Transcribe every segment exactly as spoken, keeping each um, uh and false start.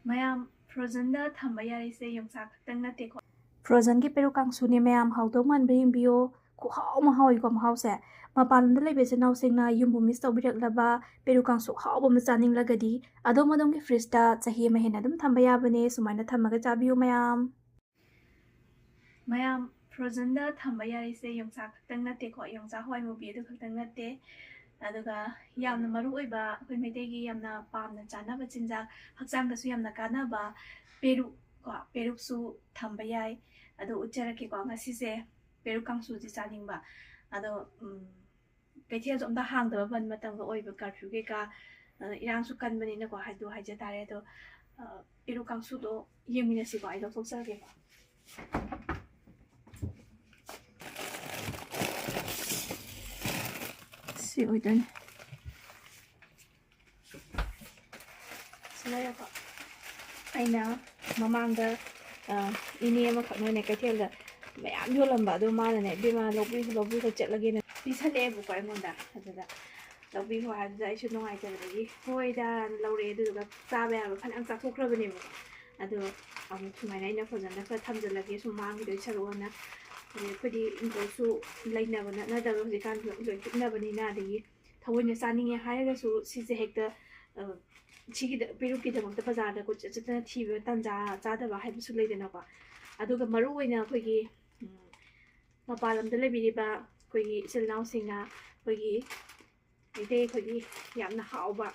ꯃꯌꯥꯝ, ꯐ꯭ꯔꯣꯖꯟꯗ ꯊꯝꯕ ꯌꯥꯔꯤꯁꯦ ꯌꯣꯡꯆꯥꯛ ꯈꯛꯇꯪ ꯅꯠꯇꯦꯀꯣ꯫ ꯐ꯭ꯔꯣꯖꯟꯒꯤ ꯄꯦꯔꯨꯛ ꯀꯥꯡꯁꯨꯅꯦ ꯃꯌꯥꯝ, ꯍꯥꯎꯗꯧ ꯃꯥꯟꯕ꯭ꯔꯥ ꯌꯦꯡꯕꯤꯌꯣ꯫ ꯈꯨꯍꯥꯎ ꯃꯍꯥꯎ ꯑꯣꯏꯀꯣ ꯃꯍꯥꯎꯁꯦ꯫ ꯃꯄꯥꯟ ꯂꯝꯗ ꯂꯩꯕ ꯏꯆꯤꯜ ꯏꯅꯥꯎꯁꯤꯡꯅ ꯌꯨꯝꯕꯨ ꯃꯤꯁ ꯇꯧꯕꯤꯔꯛꯂꯕ ꯄꯦꯔꯨꯛ ꯀꯥꯡꯁꯨ ꯍꯥꯎꯕ ꯑꯃ ꯆꯥꯅꯤꯡꯂꯒꯗꯤ ꯑꯗꯣꯝ ꯑꯗꯣꯝꯒꯤ ꯐ꯭ꯔꯤꯖꯇ ꯆꯍꯤ ꯑꯃ ꯍꯦꯟꯅ ꯑꯗꯨꯝ ꯊꯝꯕ ꯌꯥꯕꯅꯦ꯫ ꯁꯨꯃꯥꯏꯅ ꯊꯝꯃꯒ ꯆꯥꯕꯤꯌꯨ ꯃꯌꯥꯝ꯫ ꯃꯌꯥꯝ, ꯐ꯭ꯔꯣꯖꯟꯗ ꯊꯝꯕ ꯌꯥꯔꯤꯁꯦ ꯌꯣꯡꯆꯥꯛ ꯈꯛꯇꯪ ꯅꯠꯇꯦꯀꯣ, ꯌꯣꯡꯆꯥꯛ ꯍꯋꯥꯏ ꯃꯨꯕꯤ ꯑꯗꯨ ꯈꯛꯇꯪ ꯅꯠꯇꯦ꯫ ꯑꯗꯨꯒ ꯌꯥꯝꯅ ꯃꯔꯨ ꯑꯣꯏꯕ ꯑꯩꯈꯣꯏ ꯃꯩꯇꯩꯒꯤ ꯌꯥꯝꯅ ꯄꯥꯝꯅ ꯆꯥꯅꯕ ꯆꯤꯟꯖꯥꯛ, ꯍꯛꯆꯥꯡꯗꯁꯨ ꯌꯥꯝꯅ ꯀꯥꯟꯅꯕ ꯄꯦꯔꯨꯛ ꯀꯣ, ꯄꯦꯔꯨꯛꯁꯨ ꯊꯝꯕ ꯌꯥꯏ꯫ ꯑꯗꯣ ꯎꯠꯆꯔꯛꯀꯦꯀꯣ, ꯉꯁꯤꯁꯦ ꯄꯦꯔꯨꯛ ꯀꯥꯡꯁꯨꯁꯦ ꯆꯥꯅꯤꯡꯕ꯫ ꯑꯗꯣ, ꯎꯝ, ꯀꯩꯊꯦꯜꯁꯨ ꯑꯝꯇ ꯍꯥꯡꯗꯕ ꯕꯟ ꯃꯇꯝꯒ ꯑꯣꯏꯕ, ꯀꯔꯐ꯭ꯌꯨ ꯀꯩꯀꯥ, ꯑ, ꯏꯔꯥꯡꯁꯨ ꯀꯟꯕꯅꯤꯅꯀꯣ, ꯍꯥꯏꯗꯣ ꯍꯥꯏꯖ ꯇꯥꯔꯦ꯫ ꯑꯗꯣ, ꯑ, ꯄꯦꯔꯨꯛ ꯀꯥꯡꯁꯨꯗꯣ ꯌꯦꯡꯃꯤꯟꯅꯁꯤꯀꯣ, ꯑꯩ ꯂꯧꯊꯣꯛꯆꯔꯒꯦꯀꯣ꯫ ꯁꯤ ꯑꯣꯏꯗꯣꯏꯅꯦ꯫ ꯁꯤ ꯂꯩꯔꯦꯀꯣ꯫ ꯑꯩꯅ ꯃꯃꯥꯡꯗ, ꯑ, ꯏꯅꯦ ꯑꯃꯈꯛꯅꯅꯦ ꯀꯩꯊꯦꯜꯗ ꯃꯌꯥꯝ ꯌꯣꯜꯂꯝꯕ, ꯑꯗꯣ ꯃꯥꯅꯅꯦ, "ꯏꯕꯦꯝꯃ, ꯂꯧꯕꯤꯈꯣ, ꯂꯧꯕꯤꯈꯣ, ꯆꯠꯂꯒꯦꯅ" ꯄꯤꯁꯜꯂꯛꯑꯦꯕꯀꯣ ꯑꯩꯉꯣꯟꯗ꯫ ꯑꯗꯨꯗ ꯂꯧꯕꯤꯈꯣ ꯍꯥꯏꯕꯗꯨꯗ ꯑꯩꯁꯨ ꯅꯨꯡꯉꯥꯏꯇꯕꯗꯒꯤ ꯍꯣꯏꯗ ꯂꯧꯔꯛꯑꯦ꯫ ꯑꯗꯨꯗꯨꯒ ꯆꯥꯕ ꯌꯥꯕ ꯐꯅꯌꯥꯝ ꯆꯥꯊꯣꯛꯈ꯭ꯔꯕꯅꯦꯕ꯫ ꯑꯗꯣ ꯑꯃꯨꯛ ꯁꯨꯃꯥꯏꯅ ꯑꯩꯅ ꯐꯖꯅ ꯈꯔ ꯊꯝꯖꯤꯜꯂꯒꯦ, ꯁꯨꯝ ꯃꯥꯡꯈꯤꯗꯣꯏ ꯁꯔꯨꯛꯑꯅ꯫ ꯑꯗꯩ ꯑꯩꯈꯣꯏꯗꯤ ꯏꯪꯈꯣꯜꯁꯨ ꯂꯩꯅꯕ ꯅꯠꯅꯗꯕ, ꯍꯧꯖꯤꯛꯀꯥꯟꯗꯤ ꯂꯣꯏ ꯄꯤꯛꯅꯕꯅꯤꯅ, ꯑꯗꯒꯤ ꯊꯑꯣꯏꯅ ꯆꯥꯅꯤꯡꯉꯦ ꯍꯥꯏꯔꯒꯁꯨ ꯁꯤꯁꯦ ꯍꯦꯛꯇ, ꯑ, ꯁꯤꯒꯤꯗ-, ꯄꯦꯔꯨꯛꯀꯤꯗꯃꯛꯇ ꯕꯖꯥꯔꯗ ꯀꯣꯏꯆꯠ ꯆꯠꯇꯅ ꯊꯤꯕ ꯇꯥꯟꯖꯥ ꯆꯥꯗꯕ ꯍꯥꯏꯕꯁꯨ ꯂꯩꯗꯅꯀꯣ꯫ ꯑꯗꯨꯒ ꯃꯔꯨꯑꯣꯏꯅ ꯑꯩꯈꯣꯏꯒꯤ, ꯎꯝ, ꯃꯄꯥꯟ ꯂꯝꯗ ꯂꯩꯕꯤꯔꯤꯕ ꯑꯩꯈꯣꯏꯒꯤ ꯏꯆꯤꯜ ꯏꯅꯥꯎꯁꯤꯡꯅ ꯑꯩꯈꯣꯏꯒꯤ ꯃꯩꯇꯩ ꯑꯩꯈꯣꯏꯒꯤ ꯌꯥꯝꯅ ꯍꯥꯎꯕ,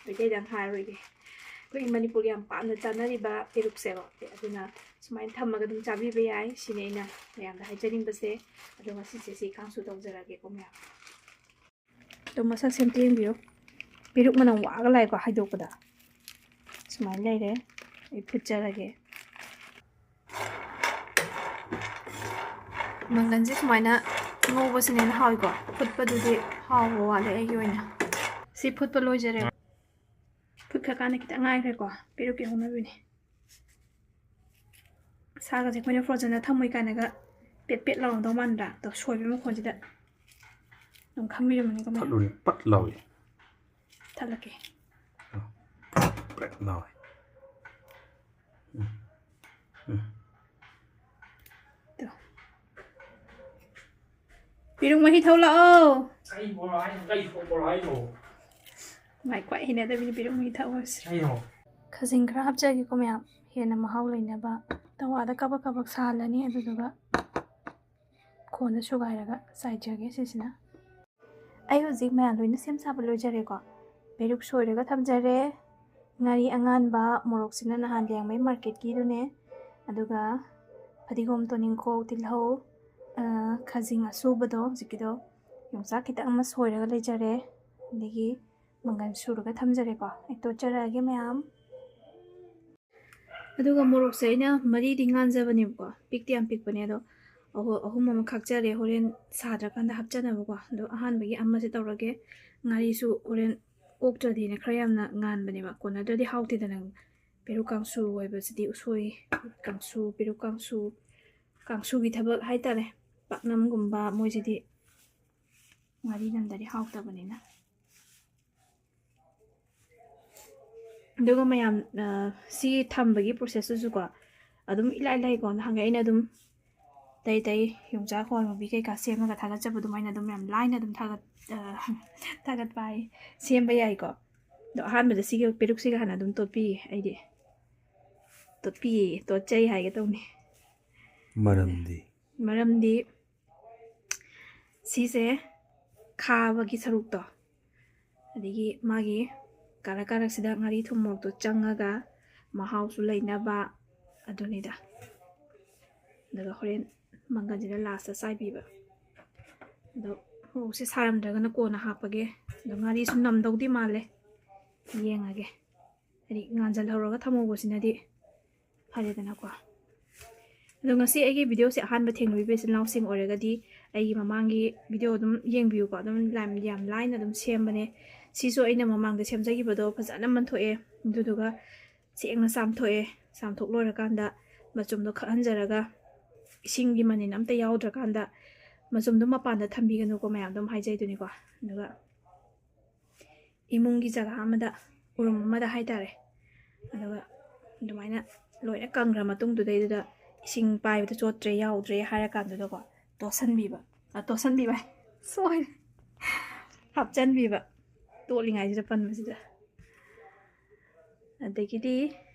ꯃꯩꯇꯩꯗꯪ ꯍꯥꯏꯔꯣꯏꯒꯦ, ꯑꯩꯈꯣꯏꯒꯤ ꯃꯅꯤꯄꯨꯔꯒꯤ ꯌꯥꯝ ꯄꯥꯝꯅ ꯆꯥꯅꯔꯤꯕ ꯄꯦꯔꯨꯛꯁꯦꯕ꯫ ꯑꯗꯨꯅ ꯁꯨꯃꯥꯏꯅ ꯊꯝꯃꯒ ꯑꯗꯨꯝ ꯆꯥꯕꯤꯕ ꯌꯥꯏ꯫ ꯁꯤꯅꯤ ꯑꯩꯅ ꯃꯌꯥꯝꯗ ꯍꯥꯏꯖꯅꯤꯡꯕꯁꯦ꯫ ꯑꯗꯣ ꯉꯁꯤꯁꯦ ꯁꯤ ꯀꯥꯡꯁꯨ ꯇꯧꯖꯔꯒꯦꯀꯣ ꯃꯌꯥꯝ꯫ ꯑꯗꯣ ꯃꯁꯛꯁꯦ ꯑꯝꯇ ꯌꯦꯡꯕꯤꯌꯨ꯫ ꯄꯦꯔꯨꯛ ꯃꯅꯝ ꯋꯥꯒ ꯂꯥꯛꯑꯦꯀꯣ ꯍꯥꯏꯗꯣꯛꯄꯗ꯫ ꯁꯨꯃꯥꯏꯅ ꯂꯩꯔꯦ꯫ ꯑꯩ ꯐꯨꯠꯆꯔꯒꯦ꯫ ꯃꯪꯒꯟꯁꯦ ꯁꯨꯃꯥꯏꯅ ꯉꯧꯕꯁꯤꯅ ꯍꯦꯟꯅ ꯍꯥꯎꯏꯀꯣ꯫ ꯐꯨꯠꯄꯗꯨꯗꯤ ꯍꯥꯎꯕ ꯋꯥꯠꯂꯦ ꯑꯩꯒꯤ ꯑꯣꯏꯅ꯫ ꯁꯤ ꯐꯨꯠꯄ ꯂꯣꯏꯖꯔꯦ꯫ ꯐꯨꯠꯈ꯭ꯔꯀꯥꯟꯗ ꯈꯤꯇꯪ ꯉꯥꯏꯈ꯭ꯔꯦꯀꯣ꯫ ꯄꯦꯔꯨꯛꯀꯤ ꯍꯧꯅꯕꯤꯅꯤ꯫ ꯁꯥꯒꯁꯦ ꯑꯩꯈꯣꯏꯅ ꯐ꯭ꯔꯣꯖꯟꯗ ꯊꯝꯃꯣꯏ ꯀꯥꯏꯅꯒ ꯄꯦꯠ ꯄꯦꯠ ꯂꯥꯎꯔꯝꯗꯧ ꯃꯥꯟꯗ꯭ꯔꯥ? ꯑꯗꯣ ꯁꯣꯏꯕꯒꯤ ꯃꯈꯣꯟꯁꯤꯗ ꯑꯗꯨꯝ ꯈꯪꯕꯤꯔꯝꯃꯅꯤꯀꯣ ꯃꯌꯥꯝ꯫ ꯊꯠꯂꯨꯅꯦ, ꯄꯠ ꯂꯥꯎꯏ꯫ ꯊꯠꯂꯛꯀꯦ꯫ ꯄ꯭ꯔꯦꯛ ꯂꯥꯎꯏ꯫ ꯎꯝ꯫ ꯇꯨ꯫ ꯄꯤꯔꯨꯛ ꯃꯍꯤ ꯊꯛꯂꯛꯑꯣ꯫ ꯀꯩ ꯕꯣꯔꯥ ꯍꯥꯏꯅꯣ? ꯀꯩ ꯕꯣꯔꯥ ꯍꯥꯏꯅꯣ? ꯃꯥꯏ ꯈ꯭ꯋꯥꯏ ꯍꯩꯅꯗꯕꯤꯅꯤ ꯄꯤꯔꯨꯛ ꯃꯍꯤ ꯊꯛꯑꯣꯁꯦ꯫ ꯀꯩꯅꯣ? ꯈꯥꯖꯤꯡ ꯈꯔ ꯍꯥꯞꯆꯒꯦꯀꯣ ꯃꯌꯥꯝ, ꯍꯦꯟꯅ ꯃꯍꯥꯎ ꯂꯩꯅꯕ꯫ ꯇꯋꯥꯗ ꯀꯕꯛ ꯀꯕꯛ ꯁꯥꯍꯜꯂꯅꯤ, ꯑꯗꯨꯗꯨꯒ ꯈꯣꯟꯗ ꯁꯨꯒꯥꯏꯔꯒ ꯆꯥꯏꯖꯒꯦ ꯁꯤꯁꯤꯅ꯫ ꯑꯩ ꯍꯧꯖꯤꯛ ꯃꯌꯥꯝ ꯂꯣꯏꯅ ꯁꯦꯝ ꯁꯥꯕ ꯂꯣꯏꯖꯔꯦꯀꯣ꯫ ꯄꯦꯔꯨꯛ ꯁꯣꯏꯔꯒ ꯊꯝꯖꯔꯦ꯫ ꯉꯥꯔꯤ ꯑꯉꯥꯟꯕ, ꯃꯣꯔꯣꯛꯁꯤꯅ ꯅꯍꯥꯟ ꯂꯦꯡꯃꯩ ꯃꯥꯔꯀꯦꯠꯀꯤꯗꯨꯅꯦ꯫ ꯑꯗꯨꯒ ꯐꯗꯤꯒꯣꯝ, ꯇꯣꯅꯤꯡꯈꯣꯛ, ꯇꯤꯜꯍꯧ, ꯑ, ꯈꯥꯖꯤꯡ ꯑꯁꯨꯕꯗꯣ ꯍꯧꯖꯤꯛꯀꯤꯗꯣ, ꯌꯣꯡꯆꯥꯛ ꯈꯤꯇꯪ ꯑꯃ ꯁꯣꯏꯔꯒ ꯂꯩꯖꯔꯦ꯫ ꯑꯗꯒꯤ ꯃꯪꯒꯟ ꯁꯨꯔꯒ ꯊꯝꯖꯔꯦꯀꯣ꯫ ꯑꯩ ꯇꯣꯠꯆꯔꯛꯑꯒꯦ ꯃꯌꯥꯝ꯫ ꯑꯗꯨꯒ ꯃꯣꯔꯣꯛꯁꯦ ꯑꯩꯅ ꯃꯔꯤꯗꯤ ꯉꯥꯟꯖꯕꯅꯦꯕꯀꯣ, ꯄꯤꯛꯇꯤ ꯌꯥꯝ ꯄꯤꯛꯄꯅꯦ, ꯑꯗꯣ ꯑꯍꯨ-, ꯑꯍꯨꯝ ꯑꯃ ꯈꯥꯛꯆꯔꯦ꯫ ꯍꯣꯔꯦꯟ ꯁꯥꯗ꯭ꯔꯀꯥꯟꯗ ꯍꯥꯞꯆꯅꯕꯀꯣ꯫ ꯑꯗꯣ ꯑꯍꯥꯟꯕꯒꯤ ꯑꯃꯁꯦ ꯇꯧꯔꯒꯦ꯫ ꯉꯥꯔꯤꯁꯨ ꯍꯣꯔꯦꯟ ꯑꯣꯛꯇ꯭ꯔꯗꯤꯅꯦ ꯈꯔ ꯌꯥꯝꯅ ꯉꯥꯟꯕꯅꯦꯕ, ꯀꯣꯟꯅꯗ꯭ꯔꯗꯤ ꯍꯥꯎꯇꯦꯗꯅ꯫ ꯄꯦꯔꯨꯛ ꯀꯥꯡꯁꯨ ꯑꯣꯏꯕꯁꯤꯗꯤ ꯎꯁꯣꯏ ꯀꯥꯡꯁꯨ, ꯄꯦꯔꯨꯛ ꯀꯥꯡꯁꯨ, ꯀꯥꯡꯁꯨꯒꯤ ꯊꯕꯛ ꯍꯥꯏꯇꯥꯔꯦ꯫ ꯄꯥꯛꯅꯝꯒꯨꯝꯕ ꯃꯣꯏꯁꯤꯗꯤ ꯉꯥꯔꯤ ꯅꯝꯗ꯭ꯔꯗꯤ ꯍꯥꯎꯇꯕꯅꯤꯅ꯫ ꯑꯗꯨꯒ ꯃꯌꯥꯝ, ꯑ, ꯁꯤ ꯊꯝꯕꯒꯤ ꯄ꯭ꯔꯣꯁꯦꯁꯇꯨꯁꯨꯀꯣ ꯑꯗꯨꯝ ꯏꯂꯥꯏ ꯂꯥꯏꯀꯣ꯫ ꯅꯍꯥꯟꯒꯩ ꯑꯩꯅ ꯑꯗꯨꯝ ꯑꯇꯩ ꯑꯇꯩ ꯌꯣꯡꯆꯥꯛ ꯍꯋꯥꯏ ꯃꯨꯕꯤ ꯀꯩꯀꯥ ꯁꯦꯝꯃꯒ ꯊꯥꯒꯠꯆꯕ ꯑꯗꯨꯃꯥꯏꯅ ꯑꯗꯨꯝ ꯌꯥꯝ ꯂꯥꯏꯅ ꯑꯗꯨꯝ ꯊꯥꯒꯠ-, ꯑ, ꯊꯥꯒꯠꯄ ꯍꯥꯏ, ꯁꯦꯝꯕ ꯌꯥꯏꯀꯣ꯫ ꯑꯗꯣ ꯑꯍꯥꯟꯕꯗ ꯁꯤꯒꯤ ꯄꯦꯔꯨꯛꯁꯤꯒ ꯍꯥꯟꯅ ꯑꯗꯨꯝ ꯇꯣꯠꯄꯤꯌꯦ ꯑꯩꯗꯤ꯫ ꯇꯣꯠꯄꯤꯌꯦ, ꯇꯣꯠꯆꯩ ꯍꯥꯏꯒꯦ ꯇꯧꯅꯤ꯫ ꯃꯔꯝꯗꯤ? ꯃꯔꯝꯗꯤ ꯁꯤꯁꯦ ꯈꯥꯕꯒꯤ ꯁꯔꯨꯛꯇꯣ, ꯑꯗꯒꯤ ꯃꯥꯒꯤ ꯀꯥꯔꯛ ꯀꯥꯔꯛꯁꯤꯗ ꯉꯥꯔꯤ ꯊꯨꯝ ꯃꯣꯔꯣꯛꯇꯣ ꯆꯪꯉꯒ ꯃꯍꯥꯎꯁꯨ ꯂꯩꯅꯕ ꯑꯗꯨꯅꯤꯗ꯫ ꯑꯗꯨꯒ ꯍꯣꯔꯦꯟ ꯃꯪꯒꯟꯁꯤꯗ ꯂꯥꯁꯇ ꯆꯥꯏꯕꯤꯕ꯫ ꯑꯗꯣ ꯃꯣꯔꯣꯛꯁꯦ ꯁꯥꯔꯝꯗ꯭ꯔꯒꯅ ꯀꯣꯟꯅ ꯍꯥꯞꯄꯒꯦ꯫ ꯑꯗꯣ ꯉꯥꯔꯤꯁꯨ ꯅꯝꯗꯧꯗꯤ ꯃꯥꯜꯂꯦ, ꯌꯦꯡꯉꯒꯦ꯫ ꯍꯥꯏꯗꯤ ꯉꯥꯟꯖꯜꯍꯧꯔꯒ ꯊꯝꯍꯧꯕꯁꯤꯅꯗꯤ ꯐꯔꯦꯗꯅꯀꯣ꯫ ꯑꯗꯣ ꯉꯁꯤ ꯑꯩꯒꯤ ꯚꯤꯗꯤꯑꯣꯁꯦ ꯑꯍꯥꯟꯕ ꯊꯦꯡꯅꯕꯤꯕ ꯏꯆꯤꯜ ꯏꯅꯥꯎꯁꯤꯡ ꯑꯣꯏꯔꯒꯗꯤ ꯑꯩꯒꯤ ꯃꯃꯥꯡꯒꯤ ꯚꯤꯗꯤꯑꯣ ꯑꯗꯨꯝ ꯌꯦꯡꯕꯤꯌꯨꯀꯣ꯫ ꯑꯗꯨꯝ ꯂꯥꯏꯝ-, ꯌꯥꯝ ꯂꯥꯏꯅ ꯑꯗꯨꯝ ꯁꯦꯝꯕꯅꯦ꯫ ꯁꯤꯁꯨ ꯑꯩꯅ ꯃꯃꯥꯡꯗ ꯁꯦꯝꯖꯈꯤꯕꯗꯣ ꯐꯖꯅ ꯃꯟꯊꯣꯛꯑꯦ꯫ ꯑꯗꯨꯗꯨꯒ ꯁꯦꯡꯅ ꯆꯥꯝꯊꯣꯛꯑꯦ꯫ ꯆꯥꯝꯊꯣꯛ ꯂꯣꯏꯔꯀꯥꯟꯗ ꯃꯆꯨꯝꯗꯣ ꯈꯛꯍꯟꯖꯔꯒ ꯏꯁꯤꯡꯒꯤ ꯃꯅꯤꯟ ꯑꯝꯇ ꯌꯥꯎꯗ꯭ꯔꯀꯥꯟꯗ ꯃꯆꯨꯝꯗꯣ ꯃꯄꯥꯟꯗ ꯊꯝꯕꯤꯒꯅꯨꯀꯣ, ꯃꯌꯥꯝ ꯑꯗꯨꯝ ꯍꯥꯏꯖꯩꯗꯨꯅꯤꯀꯣ꯫ ꯑꯗꯨꯒ ꯏꯃꯨꯡꯒꯤ ꯖꯒꯥ ꯑꯃꯗ, ꯎꯔꯨꯝ ꯑꯃꯗ ꯍꯥꯏꯇꯥꯔꯦ꯫ ꯑꯗꯨꯒ ꯑꯗꯨꯃꯥꯏꯅ ꯂꯣꯏꯅ ꯀꯪꯈ꯭ꯔ ꯃꯇꯨꯡꯗꯨꯗꯩꯗꯨꯗ ꯏꯁꯤꯡ ꯄꯥꯏꯕꯗ ꯆꯣꯠꯇ꯭ꯔꯦ, ꯌꯥꯎꯗ꯭ꯔꯦ ꯍꯥꯏꯔꯀꯥꯟꯗꯨꯗꯀꯣ, ꯇꯣꯠꯁꯟꯕꯤꯕ, ꯑ, ꯇꯣꯠꯁꯟꯕꯤꯕ ꯍꯥꯏ, ꯁꯣꯏꯔꯦ, ꯍꯥꯞꯆꯟꯕꯤꯕ, ꯇꯣꯠꯂꯤꯉꯩꯁꯤꯗ ꯄꯟꯕꯁꯤꯗ꯫ ꯑꯗꯒꯤꯗꯤ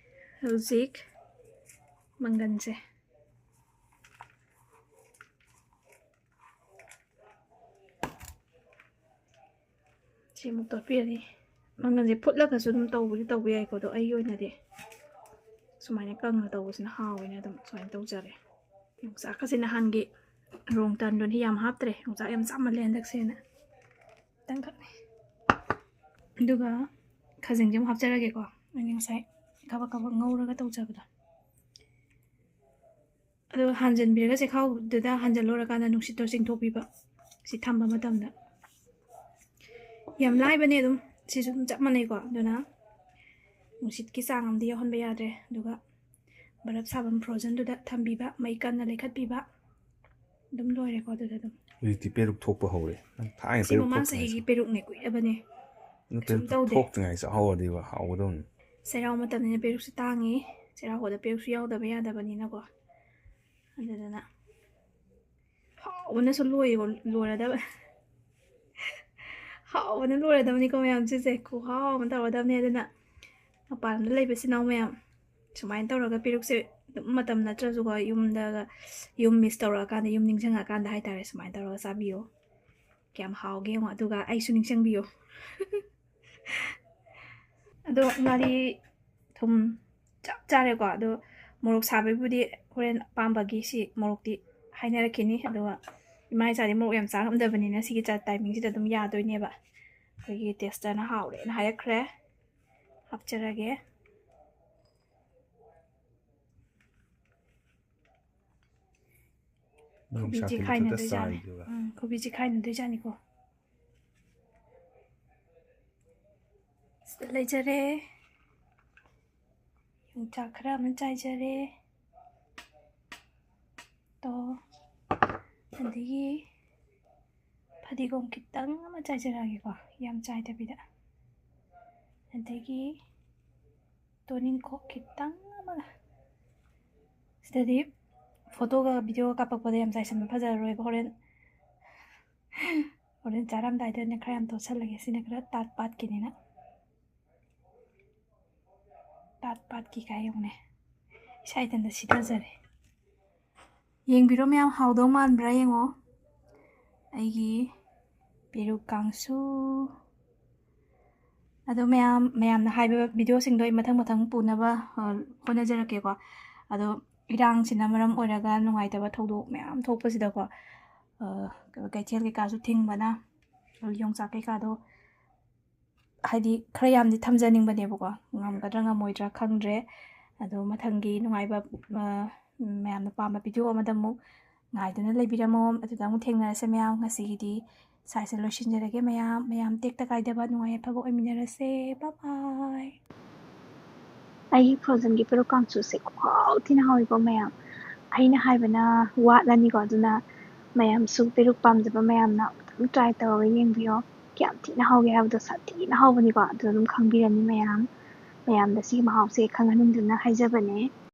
ꯍꯧꯖꯤꯛ ꯃꯪꯒꯟꯁꯦ ꯁꯤꯃꯨꯛ ꯇꯣꯠꯄꯤꯔꯅꯤ꯫ ꯃꯪꯒꯟꯁꯦ ꯐꯨꯠꯂꯒꯁꯨ ꯑꯗꯨꯝ ꯇꯧꯕꯗꯤ ꯇꯧꯕ ꯌꯥꯏꯀꯣ, ꯑꯗꯣ ꯑꯩꯒꯤ ꯑꯣꯏꯅꯗꯤ ꯁꯨꯃꯥꯏꯅ ꯀꯪꯅ ꯇꯧꯕꯁꯤꯅ ꯍꯥꯎꯋꯦꯅ ꯑꯗꯨꯝ ꯁꯨꯃꯥꯏꯅ ꯇꯧꯖꯔꯦ꯫ ꯌꯣꯡꯆꯥꯛꯀꯁꯦ ꯅꯍꯥꯟꯒꯤ ꯔꯣꯡ ꯇꯟꯗꯨꯅꯤ ꯌꯥꯝ ꯍꯥꯞꯇ꯭ꯔꯦ, ꯌꯣꯡꯆꯥꯛ ꯌꯥꯝ ꯆꯥꯃꯜꯂꯦ ꯍꯟꯗꯛꯁꯦꯅ, ꯈꯤꯇꯪꯈꯛꯅꯤ꯫ ꯑꯗꯨꯒ ꯈꯥꯖꯤꯡꯁꯦ ꯑꯃꯨꯛ ꯍꯥꯞꯆꯔꯒꯦꯀꯣ, ꯑꯩꯅ ꯉꯁꯥꯏ ꯀꯕꯛ ꯀꯕꯛ ꯉꯧꯔꯒ ꯇꯧꯖꯕꯗꯣ꯫ ꯑꯗꯨꯒ ꯍꯥꯟꯖꯟꯕꯤꯔꯒ ꯆꯦꯈꯥꯎꯗꯨꯗ ꯍꯥꯟꯖꯜ ꯂꯣꯏꯔꯀꯥꯟꯗ ꯅꯨꯡꯁꯤꯠꯇꯣ ꯆꯤꯡꯊꯣꯛꯄꯤꯕ꯫ ꯁꯤ ꯊꯝꯕ ꯃꯇꯝꯗ ꯌꯥꯝ ꯂꯥꯏꯕꯅꯦ ꯑꯗꯨꯝ, ꯁꯤꯁꯨ ꯑꯗꯨꯝ ꯆꯞ ꯃꯥꯟꯅꯩꯀꯣ꯫ ꯑꯗꯨꯅ ꯅꯨꯡꯁꯤꯠꯀꯤ ꯆꯥꯡ ꯑꯃꯗꯤ ꯌꯥꯎꯍꯟꯕ ꯌꯥꯗ꯭ꯔꯦ꯫ ꯑꯗꯨꯒ ꯕꯔꯞ ꯁꯥꯐꯝ ꯐ꯭ꯔꯣꯖꯟꯗꯨꯗ ꯊꯝꯕꯤꯕ, ꯃꯩ ꯀꯟꯅ ꯂꯩꯈꯠꯄꯤꯕ꯫ ꯑꯗꯨꯝ ꯂꯣꯏꯔꯦꯀꯣ ꯑꯗꯨꯗ ꯑꯗꯨꯝ꯫ ꯍꯧꯖꯤꯛꯇꯤ ꯄꯦꯔꯨꯛ ꯊꯣꯛꯄ ꯍꯧꯔꯦ꯫ ꯅꯪ ꯊꯥꯏꯅ ꯁꯤ ꯄꯦꯔꯨꯛ ꯃꯃꯥꯡ ꯊꯣꯛꯄ ꯆꯍꯤꯒꯤ ꯍꯥꯏꯁꯦ꯫ ꯄꯦꯔꯨꯛꯅꯦ, ꯀꯨꯏꯔꯕꯅꯦ꯫ ꯅꯪ ꯀꯩꯁꯨꯝ ꯄꯦꯔꯨꯛ ꯇꯧꯗꯦ꯫ ꯊꯣꯛꯇ꯭ꯔꯤꯉꯩ ꯆꯥꯍꯧꯔꯗꯤꯕ ꯍꯥꯎꯒꯗꯧꯅꯤ꯫ ꯆꯩꯔꯥꯎ ꯃꯇꯝꯅꯤꯅ ꯄꯦꯔꯨꯛꯁꯨ ꯇꯥꯡꯉꯤ, ꯆꯩꯔꯥꯎꯕꯗ ꯄꯦꯔꯨꯛꯁꯨ ꯌꯥꯎꯗꯕ ꯌꯥꯗꯕꯅꯤꯅꯀꯣ꯫ ꯑꯗꯨꯗꯨꯅ ꯍꯥꯎꯕꯅꯁꯨ ꯂꯣꯏ ꯂꯣꯏꯔꯗꯕ꯫ ꯍꯥꯎꯕꯅ ꯂꯣꯏꯔꯗꯕꯅꯤꯀꯣ ꯃꯌꯥꯝ, ꯁꯤꯁꯦ ꯈꯨꯍꯥꯎ ꯑꯃ ꯇꯧꯔꯗꯕꯅꯦ꯫ ꯑꯗꯨꯅ ꯃꯄꯥꯟ ꯂꯝꯗ ꯂꯩꯕ ꯏꯆꯤꯟ ꯏꯅꯥꯎ ꯃꯌꯥꯝ, ꯁꯨꯃꯥꯏꯅ ꯇꯧꯔꯒ ꯄꯦꯔꯨꯛꯁꯦ ꯑꯗꯨꯝ ꯃꯇꯝ ꯅꯠꯇ꯭ꯔꯁꯨꯀꯣ, ꯌꯨꯝꯗꯒ, ꯌꯨꯝ ꯃꯤꯁ ꯇꯧꯔꯛꯑꯀꯥꯟꯗ, ꯌꯨꯝ ꯅꯤꯡꯁꯤꯡꯉꯛꯑꯀꯥꯟꯗ ꯍꯥꯏꯇꯥꯔꯦ, ꯁꯨꯃꯥꯏꯅ ꯇꯧꯔꯒ ꯆꯥꯕꯤꯌꯣ꯫ ꯀꯌꯥꯝ ꯍꯥꯎꯒꯦ ꯌꯦꯡꯉꯣ, ꯑꯗꯨꯒ ꯑꯩꯁꯨ ꯅꯤꯡꯁꯤꯡꯕꯤꯌꯣ꯫ ꯑꯗꯣ ꯉꯥꯔꯤ ꯊꯨꯝ ꯆꯞ ꯆꯥꯔꯦꯀꯣ꯫ ꯑꯗꯣ ꯃꯣꯔꯣꯛ ꯁꯥꯕꯩꯕꯨꯗꯤ ꯍꯣꯔꯦꯟ ꯑꯄꯥꯝꯕꯒꯤ ꯁꯤ ꯃꯣꯔꯣꯛꯇꯤ ꯍꯥꯏꯅꯔꯛꯈꯤꯅꯤ꯫ ꯑꯗꯨꯒ ꯏꯃꯥ ꯏꯆꯥꯗꯤ ꯃꯣꯔꯣꯛ ꯌꯥꯝ ꯆꯥ ꯉꯝꯗꯕꯅꯤꯅ ꯁꯤꯒꯤ ꯆ-, ꯇꯥꯏꯃꯤꯡꯁꯤꯗ ꯑꯗꯨꯝ ꯌꯥꯗꯣꯏꯅꯦꯕ꯫ ꯑꯩꯈꯣꯏꯒꯤ ꯇꯦꯁꯇꯔꯅ ꯍꯥꯎꯔꯦꯅ ꯍꯥꯏꯔꯛꯈ꯭ꯔꯦ꯫ ꯍꯥꯞꯆꯔꯒꯦ꯫ ꯃꯣꯔꯣꯛ ꯈꯨꯕꯤ ꯁꯥꯐꯤꯜ ꯈꯛꯇ ꯆꯤꯈꯥꯏꯅꯗꯣꯏꯖꯥꯠꯅꯤ꯫ ꯆꯥꯏꯗꯨꯒ꯫ ꯎꯝ, ꯈꯨꯕꯤ ꯆꯤꯈꯥꯏꯅꯗꯣꯏꯖꯥꯠꯅꯤꯀꯣ꯫ ꯁꯤꯗ ꯂꯩꯖꯔꯦ꯫ ꯌꯣꯡꯆꯥꯛ ꯈꯔ ꯑꯃ ꯆꯥꯏꯖꯔꯦ꯫ ꯇꯣ꯫ ꯑꯗꯒꯤ ꯐꯗꯤꯒꯣꯝ ꯈꯤꯇꯪ ꯑꯃ ꯆꯥꯏꯖꯔꯛꯑꯒꯦꯀꯣ, ꯌꯥꯝ ꯆꯥꯏꯗꯕꯤꯗ꯫ ꯑꯗꯒꯤ ꯇꯣꯅꯤꯡꯈꯣꯛ ꯈꯤꯇꯪ ꯑꯃꯒ꯫ ꯁꯤꯗꯗꯤ ꯐꯣꯇꯣꯒ ꯚꯤꯗꯤꯑꯣꯒ ꯀꯥꯞꯄꯛꯄꯗ ꯌꯥꯝ ꯆꯥꯏꯁꯟꯕ ꯐꯖꯔꯔꯣꯏꯕ꯫ ꯍꯣꯔꯦꯟ ꯍꯣꯔꯦꯟ ꯆꯥꯔꯝꯗꯥꯏꯗ ꯑꯣꯏꯅ ꯈꯔ ꯌꯥꯝ ꯇꯣꯠꯁꯜꯂꯒꯦ꯫ ꯁꯤꯅ ꯈꯔ ꯇꯥꯠ ꯄꯥꯠꯀꯤꯅꯤꯅ꯫ ꯇꯥꯠ ꯄꯥꯠꯀꯤ ꯀꯥꯏ ꯌꯦꯡꯉꯨꯅꯦ꯫ ꯏꯁꯥ ꯏꯊꯟꯇ ꯁꯤꯊꯖꯔꯦ꯫ ꯌꯦꯡꯕꯤꯔꯣ ꯃꯌꯥꯝ, ꯍꯥꯎꯗꯧ ꯃꯥꯟꯕ꯭ꯔꯥ ꯌꯦꯡꯉꯣ꯫ ꯑꯩꯒꯤ ꯄꯦꯔꯨꯛ ꯀꯥꯡꯁꯨ꯫ ꯑꯗꯣ ꯃꯌꯥꯝ, ꯃꯌꯥꯝꯅ ꯍꯥꯏꯕ ꯚꯤꯗꯤꯑꯣꯁꯤꯡꯗꯣ ꯑꯩ ꯃꯊꯪ ꯃꯊꯪ ꯄꯨꯅꯕ, ꯑ, ꯍꯣꯠꯅꯖꯔꯛꯀꯦꯀꯣ꯫ ꯑꯗꯣ ꯏꯔꯥꯡꯁꯤꯅ ꯃꯔꯝ ꯑꯣꯏꯔꯒ ꯅꯨꯡꯉꯥꯏꯇꯕ ꯊꯧꯗꯣꯛ ꯃꯌꯥꯝ ꯊꯣꯛꯄꯁꯤꯗꯀꯣ, ꯑ, ꯀꯩꯊꯦꯜ ꯀꯩꯀꯥꯁꯨ ꯊꯤꯡꯕꯅ, ꯌꯣꯡꯆꯥꯛ ꯀꯩꯀꯥꯗꯣ ꯍꯥꯏꯗꯤ ꯈꯔ ꯌꯥꯝꯗꯤ ꯊꯝꯖꯅꯤꯡꯕꯅꯦꯕꯀꯣ, ꯉꯝꯒꯗ꯭ꯔꯥ ꯉꯝꯃꯣꯏꯗ꯭ꯔꯥ ꯈꯪꯗ꯭ꯔꯦ꯫ ꯑꯗꯣ ꯃꯊꯪꯒꯤ ꯅꯨꯡꯉꯥꯏꯕ, ꯑ, ꯃꯌꯥꯝꯅ ꯄꯥꯝꯕ ꯚꯤꯗꯤꯑꯣ ꯑꯃꯗ ꯑꯃꯨꯛ ꯉꯥꯏꯗꯨꯅ ꯂꯩꯕꯤꯔꯝꯃꯣ꯫ ꯑꯗꯨꯗ ꯑꯃꯨꯛ ꯊꯦꯡꯅꯔꯁꯦ ꯃꯌꯥꯝ꯫ ꯉꯁꯤꯒꯤꯗꯤ ꯁ꯭ꯋꯥꯏꯁꯤꯗ ꯂꯣꯏꯁꯤꯟꯖꯔꯒꯦ ꯃꯌꯥꯝ꯫ ꯃꯌꯥꯝ ꯇꯦꯛꯇ ꯀꯥꯏꯗꯕ ꯅꯨꯡꯉꯥꯏ ꯌꯥꯏꯐꯕ ꯑꯣꯏꯃꯤꯟꯅꯔꯁꯦ꯫ Bye bye꯫ ꯑꯩꯒꯤ frozenꯒꯤ ꯄꯦꯔꯨꯛ ꯀꯥꯡꯁꯨꯁꯦ ꯈꯨꯍꯥꯎ ꯊꯤꯅ ꯍꯥꯎꯋꯤꯀꯣ ꯃꯌꯥꯝ꯫ ꯑꯩꯅ ꯍꯥꯏꯕꯅ ꯋꯥꯠꯂꯅꯤꯀꯣ, ꯑꯗꯨꯅ ꯃꯌꯥꯝꯁꯨ ꯄꯦꯔꯨꯛ ꯄꯥꯝꯖꯕ ꯃꯌꯥꯝꯅ ꯑꯗꯨꯝ try ꯇꯧꯔꯒ ꯌꯦꯡꯕꯤꯌꯣ꯫ ꯀꯌꯥꯝ ꯊꯤꯅ ꯍꯥꯎꯒꯦ ꯍꯥꯏꯕꯗꯣ ꯁꯥꯊꯤꯅ ꯍꯥꯎꯕꯅꯤꯀꯣ, ꯑꯗꯨ ꯑꯗꯨꯝ ꯈꯪꯕꯤꯔꯅꯤ ꯃꯌꯥꯝ꯫ ꯃꯌꯥꯝꯗ ꯁꯤꯒꯤ ꯃꯍꯥꯎꯁꯦ ꯈꯪꯍꯟꯅꯤꯡꯗꯨꯅ ꯍꯥꯏꯖꯕꯅꯦ꯫